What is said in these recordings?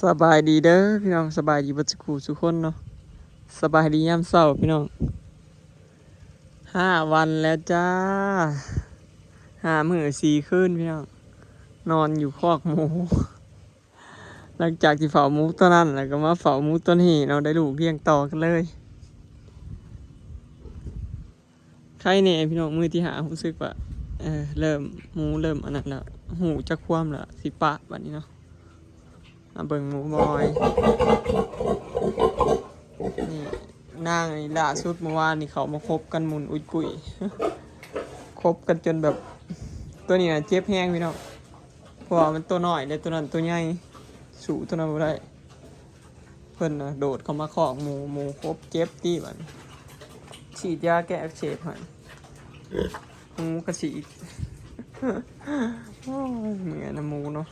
ສະບາຍດີເດີພີ່ນ້ອງ, ສະບາຍດີເບິດສູ່ຄູ່ສູ່ຄົນເນາະ. ສະບາຍດີຍາມເຊົ້າພີ່ນ້ອງ. ຫ້າວັນແລ້ວຈ້າ, ຫ້າມື້ສີ່ຄືນພີ່ນ້ອງ, ນອນຢູ່ຄອກໝູ. ຫຼັງຈາກທີ່ເຝົ້າໝູຕົວນັ້ນ ແລ້ວກໍມາເຝົ້າໝູຕົວນີ້ເນາະ, ໄດ້ລູກຮຽງຕໍ່ກັນເລີຍ. ໄຄແດ່ພີ່ນ້ອງ, ມື້ທີຫ້າຮູ້ສຶກວ່າ ເອີ ເລີ່ມ ໝູເລີ່ມອັນນັ້ນແລ້ວ, ຮູ້ຈັກຄວາມແລ້ວ ຊິປະບາດນີ້ເນາະ. ມາເບິ່ງໝູບອຍ ນີ້ ນາງນີ້ ລ່າສຸດເມື່ອວານນີ້ ເຂົາມາຄົບກັນໝຸ່ນອຸ້ຍປຸ້ຍ, ຄົບກັນຈົນແບບ ຕົວນີ້ນະເຈັບແຮງພີ່ນ້ອງ, ເພາະວ່າມັນຕົວນ້ອຍເດ້, ຕົວນັ້ນຕົວໃຫຍ່ ສູ້ຕົວນັ້ນບໍ່ໄດ້. ເພິ່ນນະໂດດເຂົ້າມາຄອກໝູ, ໝູຄົບເຈັບຕິບາດນີ້, ສີດຢາແກ້ອັກເສບໃຫ້ ໝູກະສີດ. ໂອ້ຍ ເມື່ອຍນຳໝູເນາະ.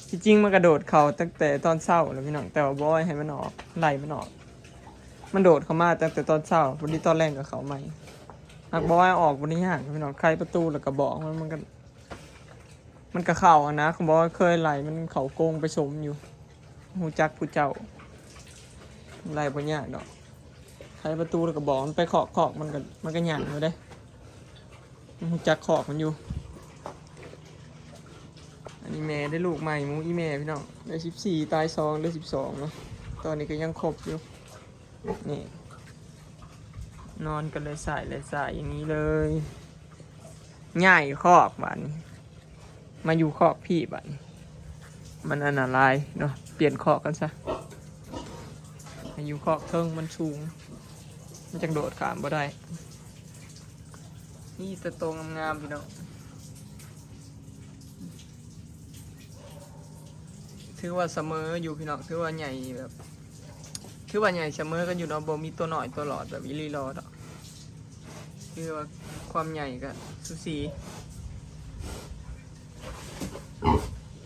ທີ່ຈິງມັນກະໂດດເຂົ້າຕັ້ງແຕ່ຕອນເຊົ້າແລ້ວພີ່ນ້ອງ, ແຕ່ວ່າບໍ່ໃຫ້ມັນອອກ, ໄລ່ມັນອອກ. ມັນໂດດເຂົ້າມາຕັ້ງແຕ່ຕອນເຊົ້າ, ພໍດີຕອນແລງກໍເຂົ້າໃໝ່. ຫາກບໍ່ໃຫ້ອອກບໍ່ໄດ້ຍາກພີ່ນ້ອງ, ໄຂປະຕູແລ້ວກໍບອກມັນ, ມັນກໍ ມັນກະເຂົ້າຫັ້ນນະ, ເຂົາບອກວ່າເຄີຍໄລ່ມັນເຂົ້າກົງໄປຊົມຢູ່, ຮູ້ຈັກຜູ້ເຈົ້າ, ໄລ່ບໍ່ຍາກດອກ. ໄຂປະຕູແລ້ວກະບອກມັນໄປຄອກ, ຄອກມັນກະ, ມັນກະຍ່າງຢູ່ເດ້, ມັນຮູ້ຈັກຄອກມັນຢູ່. ອັນນີ້ແມ່ໄດ້ລູກໃໝ່, ໝູອີ່ແມ່ພີ່ນ້ອງ, ໄດ້ສິບສີ່ ຕາຍສອງ, ເຫຼືອສິບສອງເນາະ. ຕອນນີ້ກະຍັງຄົບຢູ່. ນີ້ ນອນກັນເລີຍສາຍເລີຍສາຍຢ່າງນີ້ເລີຍ. ຍ້າຍຄອກບາດນີ້, ມາຢູ່ຄອກພີ່ບາດນີ້, ມັນອັນຕະລາຍເນາະ, ປ່ຽນຄອກກັນຊະ. ມາຢູ່ຄອກເທິງ, ມັນສູງ, ມັນຈັ່ງໂດດຂ້າມບໍ່ໄດ້. ມີແຕ່ໂຕງາມໆ ພີ່ນ້ອງ. ຖືວ່າສະເໝີຢູ່ພີ່ນ້ອງ, ຖືວ່າໃຫຍ່ແບບ, ຖືວ່າໃຫຍ່ສະເໝີກັນຢູ່ເນາະ, ບໍ່ມີຕົວນ້ອຍຕົວຫຼອດແບບອີ່ຫຼີຫຼໍດອກ. ຄືວ່າຄວາມໃຫຍ່ກະສູສີ.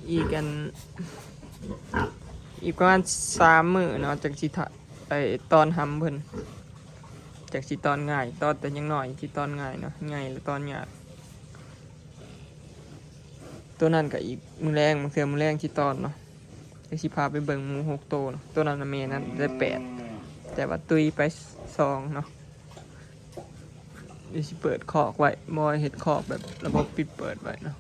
ອີກອັນ, ອີກປະມານສາມມື້ເນາະ ຈັ່ງຊິ ໄອ້ຕອນຫຳເພິ່ນຈັກຊິຕອນງ່າຍ, ຕອນແຕ່ຍັງນ້ອຍຊິຕອນງ່າຍເນາະ, ໃຫຍ່ແລ້ວຕອນຍາກ. ໂຕນັ້ນກະອີກມື້ແລງ, ບາງເທື່ອມື້ແລງຊິຕອນເນາະ, ຈັ່ງຊິພາໄປເບິ່ງໝູຫົກໂຕເນາະ. ໂຕນັ້ນນະແມ່ນັ້ນໄດ້ແປດ, ແຕ່ວ່າຕຸຍໄປສອງເນາະ. ດຽວຊິເປີດຄອກໄວ້, ບໍ່ເຮັດຄອກແບບລະບົບປິດເປີດໄວ້ເນາະ.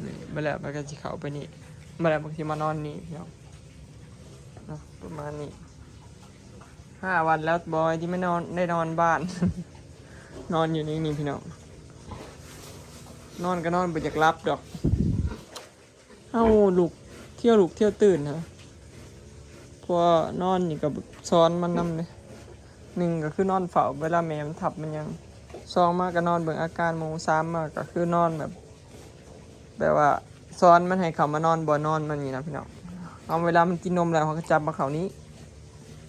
ນີ້ ມາແລ້ວມັນກໍຊິເຂົ້າໄປນີ້, ມາແລ້ວມັນກໍຊິມານອນນີ້ເນາະ, ເນາະ ປະມານນີ້. ຫ້າວັນແລ້ວ ບໍ່ໄດ້ມານອນ, ໄດ້ນອນບ້ານ, ນອນຢູ່ໃນນີ້ພີ່ນ້ອງ. ນອນກໍນອນ ບໍ່ຢາກຫຼັບດອກ. ເຮົາລຸກ ທ່ຽວລຸກທ່ຽວຕື່ນນະ, ເພາະວ່ານອນນີ້ກໍສອນມັນນຳເດ້. ໜຶ່ງກໍຄືນອນເຝົ້າເວລາແມ່ມັນທັບມັນຫຍັງ, ສອງມາກໍນອນເບິ່ງອາການໝູ, ສາມມາກໍຄືນອນແບບ ແບບວ່າສອນມັນໃຫ້ເຂົ້າມານອນບ່ອນນອນມັນນີ້ນະພີ່ນ້ອງ. ເອົາ ເວລາມັນກິນນົມແລ້ວ ເຮົາກໍຈັບມາເຂົ້ານີ້,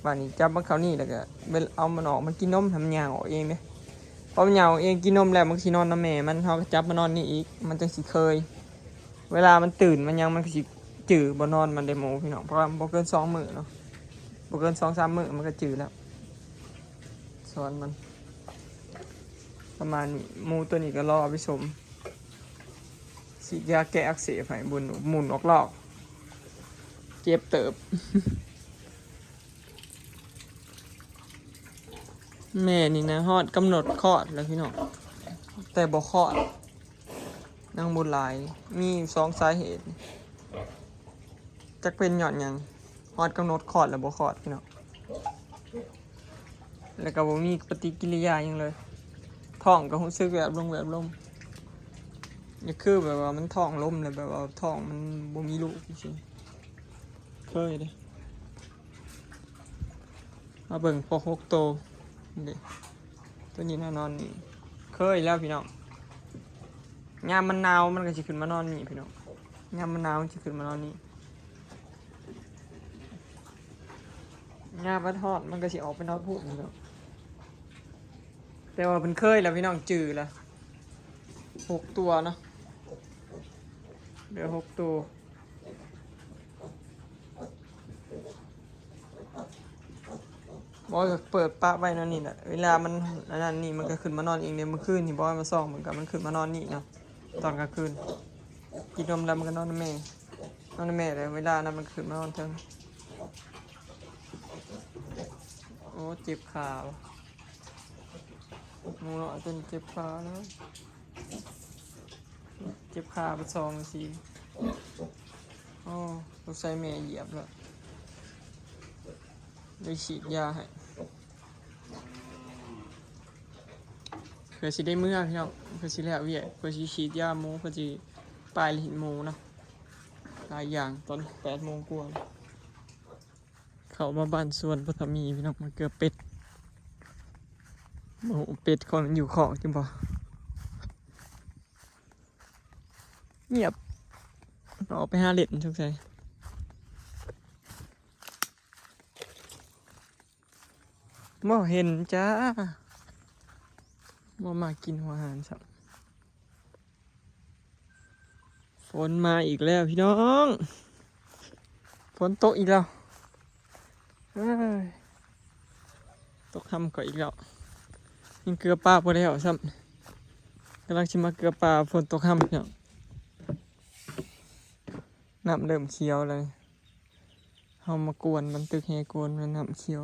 ບາດນີ້ຈັບມາເຂົ້ານີ້ ແລ້ວກໍເວລາເອົາມັນອອກ ມັນກິນນົມ ໃຫ້ມັນຍ່າງອອກເອງເດ້. ພໍມັນຍ່າງອອກເອງ ກິນນົມແລ້ວ ມັນກໍຊິນອນນຳແມ່ມັນ, ເຮົາກໍຈັບມານອນນີ້ອີກ, ມັນຈັ່ງຊິເຄີຍ. ເວລາມັນຕື່ນມັນຫຍັງ ມັນກໍຊິຈື່ບ່ອນນອນມັນເດ້ໝູພີ່ນ້ອງ, ເພາະວ່າມັນບໍ່ເກີນສອງມື້ເນາະ, ບໍ່ເກີນສອງສາມມື້ມັນກໍຈື່ແລ້ວ. ສອນມັນປະມານນີ້. ໝູຕົວນີ້ກໍລໍເອົາໄປຊົມ, ສີດຢາແກ້ອັກເສບໃຫ້, ໝຸນ ໝຸນອອກລອກ, ເຈັບເຕີບ. ແມ່ນີ້ນະ ຮອດກຳນົດຄອດແລ້ວພີ່ນ້ອງ, ແຕ່ບໍ່ຄອດ, ຍັງບໍ່ຫຼາຍ. ມີຢູ່ສອງສາເຫດ, ຈັກເປັນຍ້ອນຫຍັງ, ຮອດກຳນົດຄອດແລ້ວບໍ່ຄອດພີ່ນ້ອງ, ແລ້ວກໍບໍ່ມີປະຕິກິລິຍາຫຍັງເລີຍ. ທ້ອງກໍຮູ້ສຶກແວບລົງແວບລົງ, ກໍຄືແບບວ່າມັນທ້ອງລົມ ແລ້ວແບບວ່າທ້ອງມັນບໍ່ມີລູກຈັ່ງຊີ້. ເຄີຍເດ້. ມາເບິ່ງພວກຫົກໂຕເດ້, ໂຕນີ້ນະນອນນີ້. ເຄີຍແລ້ວພີ່ນ້ອງ, ຍາມມັນໜາວມັນກໍຊິຂຶ້ນມານອນນີ້ພີ່ນ້ອງ, ຍາມມັນໜາວມັນຊິຂຶ້ນມານອນນີ້. ຍາມມັນຮ້ອນມັນກໍຊິອອກໄປນອນພຸ້ນພີ່ນ້ອງ. ແຕ່ວ່າເພິ່ນເຄີຍແລ້ວພີ່ນ້ອງ, ຈື່ແລ້ວ. ຫົກຕົວເນາະ, ເຫຼືອຫົກໂຕ. ບໍ່ ເປີດປະໄວ້ແນວນີ້ແຫຼະ, ເວລາມັນອັນນັ້ນນີ້ ມັນກໍຂຶ້ນມານອນເອງເດ້. ມື້ຄືນນີ້ບໍ່ ມາສ່ອງເບິ່ງ ກໍມັນຂຶ້ນມານອນນີ້ເນາະ, ຕອນກາງຄືນ ກິນນົມແລ້ວມັນກໍນອນນຳແມ່. ນອນນຳແມ່ເດີ ເວລານັ້ນມັນຂຶ້ນມານອນເທິງ. ໂອ້ ເຈັບຂາວ່ະ ໝູນ້ອຍຕົວນີ້ເຈັບຂາແລ້ວ ເຈັບຂາໄປສອງທີ. ໂອ້ ສົງໄສແມ່ຢຽບແລ້ວ ໄດ້ສີດຢາໃຫ້. ເພື່ອຊິໄດ້ເມືອພີ່ນ້ອງ ເພື່ອຊິແລ້ວວຽກ ເພື່ອຊິສີດຢາໝູ ເພື່ອຊິໄປຫຼິ້ນໝູເນາະ. ຫຼາຍຢ່າງ ຕອນແປດໂມງກວ່າ ເຂົ້າມາບ້ານສວນພໍ່ທຳມີພີ່ນ້ອງ ມາເກືອເປັດ. ໂອ້ ເປັດຂ້ອຍມັນຢູ່ຄອກຈັ່ງບໍ່ງຽບ ອອກໄປຫາເຫຼັ້ນສົງໄສ. ບໍ່ເຫັນຈ້າ ບໍ່ມາກິນຫົວອາຫານຊ້ຳ. ຝົນມາອີກແລ້ວພີ່ນ້ອງ ຝົນຕົກອີກແລ້ວ ເອີຍ ຕົກຄ່ຳກໍອີກແລ້ວ. ຍັງເກືອປາບໍ່ແລ້ວຊ້ຳ ກຳລັງຊິມາເກືອປາ ຝົນຕົກຄ່ຳພີ່ນ້ອງ. ນ້ຳເລີ່ມຂຽວແລ້ວ ເຮົາມາກວນ ບັນຕຶກແຮ່ກວນ ນ້ຳຂຽວ.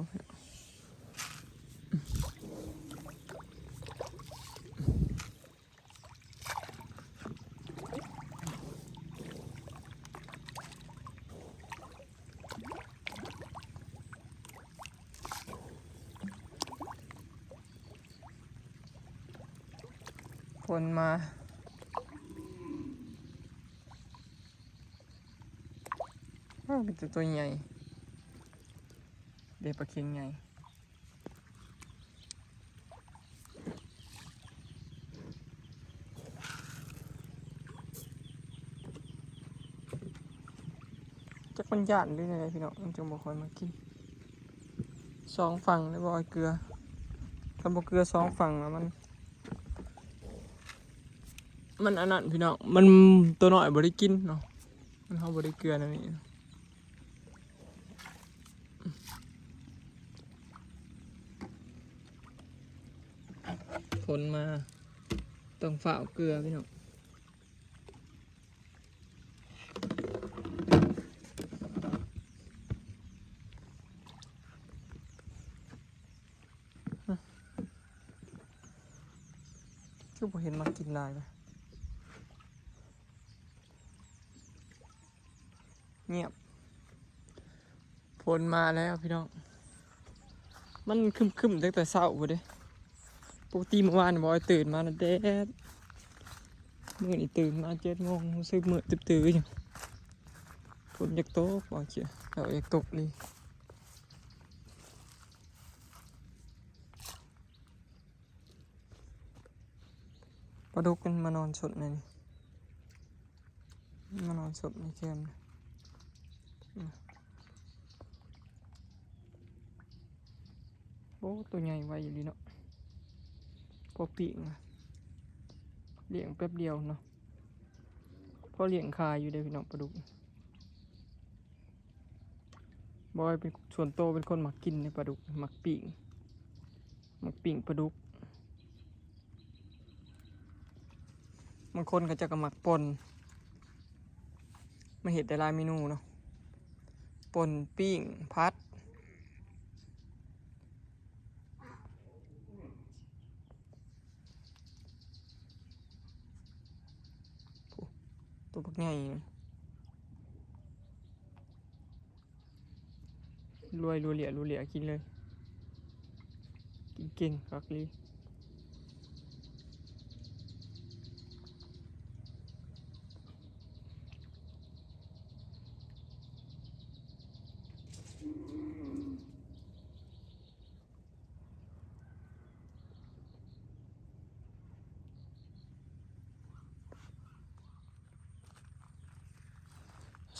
ຝົນມາ ໂອ້ ມີແຕ່ຕົວໃຫຍ່ ເດ້ ປາເຄັງໃຫຍ່. ຈັກມັນຢ້ານຫຼືແນວໃດພີ່ນ້ອງ ມັນຈຶ່ງບໍ່ຄ່ອຍມາກິນ. ສອງຝັ່ງໄດ້ບໍ່ເກືອ ຄັນບໍ່ເກືອສອງຝັ່ງແລ້ວມັນ ມັນອັນນັ້ນພີ່ນ້ອງ ມັນ ຕົວນ້ອຍບໍ່ໄດ້ກິນເນາະ ມັນ ເຮົາບໍ່ໄດ້ເກືອແນວນີ້. ຝົນມາ ຕ້ອງຟ້າວເກືອພີ່ນ້ອງ. ຄືບໍ່ເຫັນມາກິນຫຼາຍວະ. ງຽບ ຝົນມາແລ້ວພີ່ນ້ອງ ມັນຄຶ້ມໆຕັ້ງແຕ່ເຊົ້າພຸ້ນເດ້. ປົກກະຕິມື້ວານນີ້ບໍ່ ຕື່ນມານະແດດ ມື້ນີ້ຕື່ນມາເຈັດໂມງ ຮູ້ສຶກມືດຕຶບໆຢູ່ ຝົນຢາກຕົກ ເວົ້າເຈົ້າ ຢາກຕົກອີ່ຫຼີ. ປາດຸກມັນມານອນສົດໃນນີ້ ມານອນສົດໃນແຄມ. ໂອ້ ຕົວໃຫຍ່ໄວອີ່ຫຼີເນາະ ພໍປີ້ງ ລ້ຽງແປັບດຽວເນາະ ພໍລ້ຽງຂາຍຢູ່ເດ້ພີ່ນ້ອງ ປາດຸກ. ບອຍເປັນ ສ່ວນໂຕເປັນຄົນມັກກິນເດ້ປາດຸກ ມັກປີ້ງ ມັກປີ້ງປາດຸກ. ບາງຄົນເຂົາເຈົ້າກໍມັກປົ່ນ ມາເຮັດໄດ້ຫຼາຍເມນູເນາະ ປົ່ນ ປີ້ງ ຜັດ. ໂອ້ ຕົວບັກໃຫຍ່ ລວຍ ຫຼູຫຼຽ ຫຼູຫຼຽ ກິນເລີຍ ກິນເກັ່ງຄັກອີ່ຫຼີ.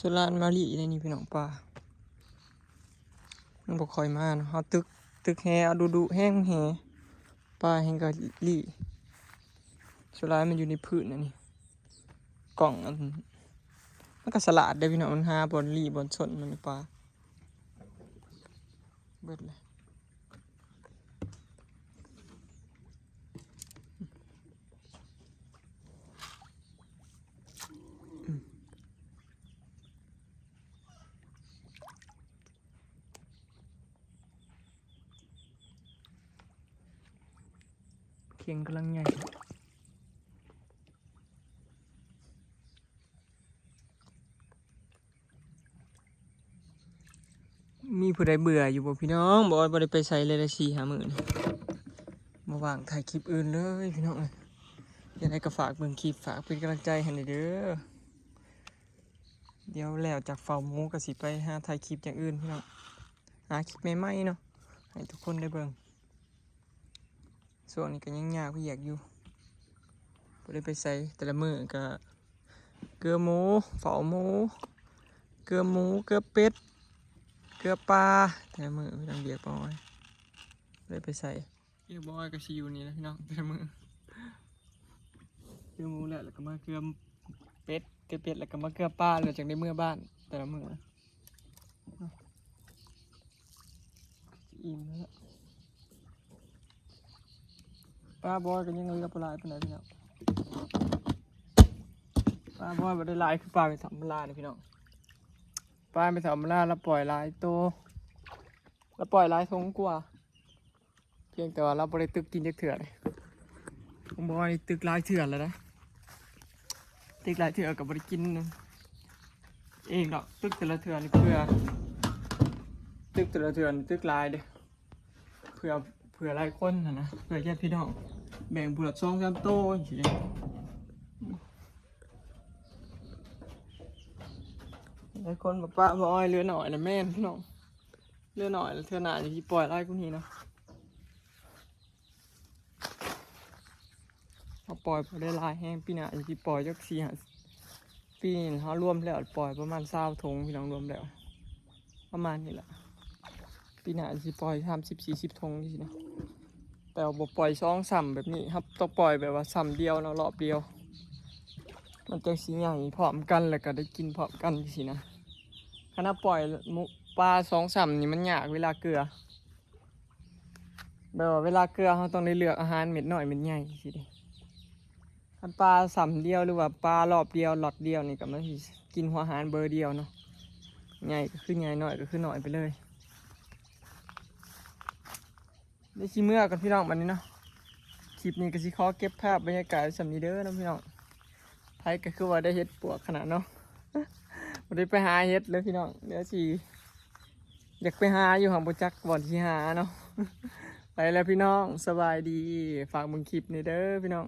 ສ່ວນຫຼາຍມາລີ້ໃນນີ້ພີ່ນ້ອງ ປາ ມັນບໍ່ຄ່ອຍມາເນາະ ເຮົາຕຶກ ຕຶກແຮ່ເອົາດຸໆ ແຮງແຮ່ ປາແຮ່ງກໍລີ້. ສ່ວນຫຼາຍມັນຢູ່ໃນພື້ນອັນນີ້ ກ້ອງອັນ ມັນກໍສະຫຼາດເດ້ພີ່ນ້ອງ ມັນຫາບ່ອນລີ້ບ່ອນຊົນມັນ ປາ ເບິດເລີຍ. ອືມ ກ່ງກຳລັງໃຫຍ່. ມີຜູ້ໃດເບື່ອຢູ່ບໍ່ພີ່ນ້ອງ? ບໍ່ ບໍ່ໄດ້ໄປໃສເລີຍ ໄດ້ສີ່ຫ້າມື້ນີ້ ບໍ່ວ່າງຖ່າຍຄລິບອື່ນເລີຍພີ່ນ້ອງເອີຍ. ຈັ່ງໃດກໍຝາກເບິ່ງຄລິບ ຝາກເປັນກຳລັງໃຈໃຫ້ແດ່ເດີ. ດຽວແລ້ວຈາກເຝົ້າໝູກໍຊິໄປຫາຖ່າຍຄລິບຢ່າງອື່ນພີ່ນ້ອງ ຫາຄລິບໃໝ່ໆເນາະ ໃຫ້ທຸກຄົນໄດ້ເບິ່ງ. ຊ່ວງນີ້ກໍຍັງຍາກວຽກຢູ່ ບໍ່ໄດ້ໄປໃສ. ແຕ່ລະມື້ກໍເກືອໝູ ເຝົ້າໝູ ເກືອໝູ ເກືອເປັດ ເກືອປາ. ແຕ່ລະມື້ພີ່ນ້ອງ ວຽກບໍ່ໄດ້ໄປໃສ. ວຽກບໍ່ໄດ້ກໍຊິຢູ່ນີ້ແຫຼະພີ່ນ້ອງ ແຕ່ລະມື້. ເກືອໝູແລ້ວ ແລ້ວກໍມາເກືອເປັດ ເກືອເປັດ ແລ້ວກໍມາເກືອປາ ແລ້ວຈັ່ງໄດ້ເມືອບ້ານແຕ່ລະມື້. ອີ່ມແລ້ວ. ປາບອຍກໍຍັງເຫຼືອບໍ່ຫຼາຍປານໃດພີ່ນ້ອງ. ປາບອຍບໍ່ໄດ້ຫຼາຍຄືປາແມ່ເຖົ້າມາລານີ້ພີ່ນ້ອງ. ປາແມ່ເຖົ້າມາລາລາວປ່ອຍຫຼາຍໂຕ ລາວປ່ອຍຫຼາຍຖົງກວ່າ. ພຽງແຕ່ວ່າລາວບໍ່ໄດ້ຕຶກກິນຈັກເທື່ອເດ້. ຂອງບອຍນີ້ຕຶກຫຼາຍເທື່ອແລ້ວນະ ຕຶກຫຼາຍເທື່ອກໍບໍ່ໄດ້ກິນເອງດອກ. ຕຶກແຕ່ລະເທື່ອນີ້ເພື່ອ ຕຶກແຕ່ລະເທື່ອນີ້ຕຶກຫຼາຍເດ້ ເພື່ອ ເພື່ອຫຼາຍຄົນຫັ້ນນະ ເພື່ອຍາດພີ່ນ້ອງ ແບ່ງຜູ້ລະສອງສາມໂຕຈັ່ງຊີ້ເດ້. ຫຼາຍຄົນວ່າປາບໍ່ອອຍເຫຼືອໜ້ອຍນະ ແມ່ນພີ່ນ້ອງ ເຫຼືອໜ້ອຍ ເທື່ອໜ້າຊິປ່ອຍຫຼາຍກວ່ານີ້ເນາະ. ເຮົາປ່ອຍບໍ່ໄດ້ຫຼາຍແຮງ ປີໜ້າຊິປ່ອຍຈັກສີ່ຫ້າ ປີນີ້ເຮົາລວມແລ້ວປ່ອຍປະມານຊາວຖົງພີ່ນ້ອງ ລວມແລ້ວປະມານນີ້ລະ. ປີໜ້າຊິປ່ອຍສາມສິບສີ່ສິບຖົງຈັ່ງຊີ້ນະ ແຕ່ວ່າບໍ່ປ່ອຍສອງຊ້ຳແບບນີ້ ເຮົາຕ້ອງປ່ອຍແບບວ່າຊ້ຳດຽວເນາະ ລອບດຽວ ມັນຈັ່ງຊິໃຫຍ່ພ້ອມກັນ ແລ້ວກໍໄດ້ກິນພ້ອມກັນຈັ່ງຊີ້ນະ. ຄັນເຮົາປ່ອຍໝູ ປາສອງຊ້ຳນີ້ມັນຍາກເວລາເກືອ ແບບວ່າເວລາເກືອເຮົາຕ້ອງໄດ້ເລືອກອາຫານເມັດນ້ອຍເມັດໃຫຍ່ຈັ່ງຊີ້ເດ້. ຄັນປາຊ້ຳດຽວ ຫຼືວ່າປາລອບດຽວລັອດດຽວນີ້ ກໍມັນຊິກິນຫົວອາຫານເບີດຽວເນາະ ໃຫຍ່ກໍຄືໃຫຍ່ ນ້ອຍກໍຄືນ້ອຍໄປເລີຍ. ໄດ້ຊິເມືອກ່ອນພີ່ນ້ອງບັດນີ້ເນາະ. ຄລິບນີ້ກໍຊິຂໍເກັບພາບບັນຍາກາດສ່ຳນີ້ເດີເນາະພີ່ນ້ອງ. ໄຜກໍຄືວ່າໄດ້ເຫັດປວກຂະໜາດເນາະ ບໍ່ໄດ້ໄປຫາເຫັດເລີຍພີ່ນ້ອງ. ດຽວຊິ ຢາກໄປຫາຢູ່ ຫາບໍ່ຈັກບ່ອນຊິຫາເນາະ. ໄປແລ້ວພີ່ນ້ອງ ສະບາຍດີ. ຝາກເບິ່ງຄລິບນີ້ເດີພີ່ນ້ອງ.